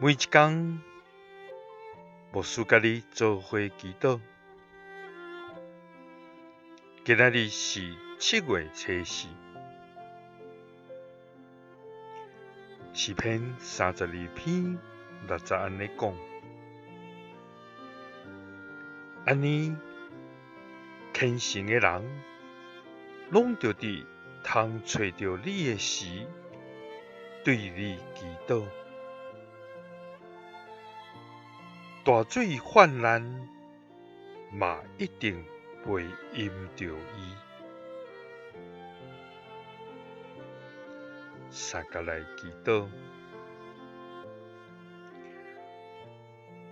每一工，牧師佮你做伙祈禱。今仔日是7月初四，詩篇32篇6節按呢講：按呢虔誠的人，攏著佇通揣著你的時，對你祈禱。大水泛濫，嘛一定袂淹著伊。三佮來祈禱，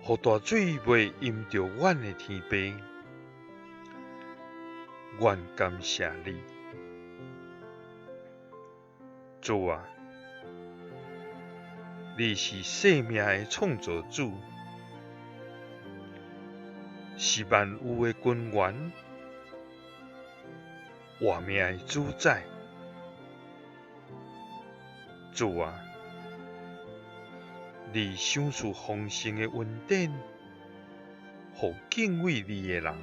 予大水袂淹著阮的天父，阮感謝你，主啊，你是生命的創造主，是萬有的根源，活命的主宰。主啊，你賞賜豐盛的恩典，予敬畏你的人，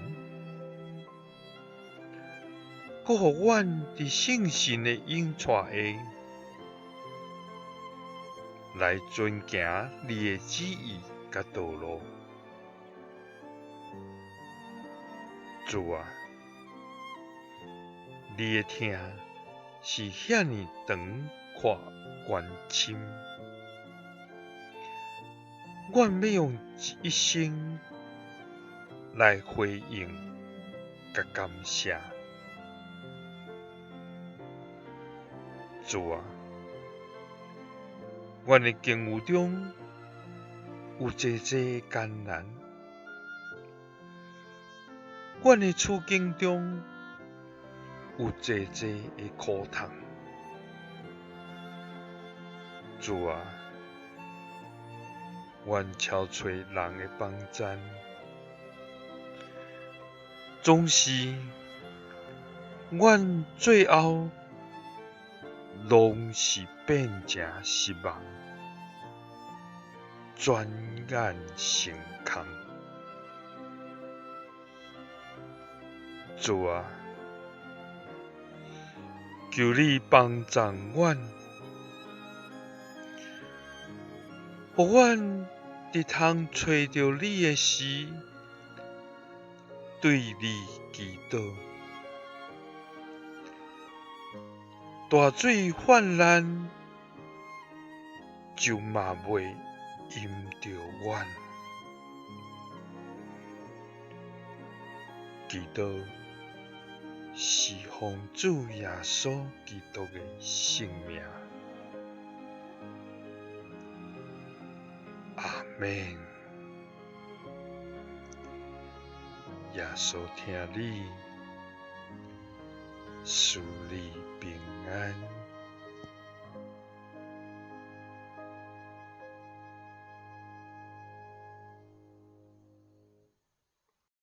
閣予阮佇聖神的引帶下，來遵行你的旨意佮道路。主啊，你的疼是遐爾長闊懸深，阮欲用一生來回應佮感謝。主啊，阮的境遇中有濟濟的艱難，阮的處境中有濟濟的苦痛。主啊，阮超揣人的幫贊，總是阮最後攏是變成失望，轉眼成空。主啊，求你幫贊阮，予阮佇通揣著你的時，對你祈禱。大水泛濫，就嘛袂淹著阮。祈禱是奉主耶穌基督的聖名。阿們。耶穌疼你，賜你平安。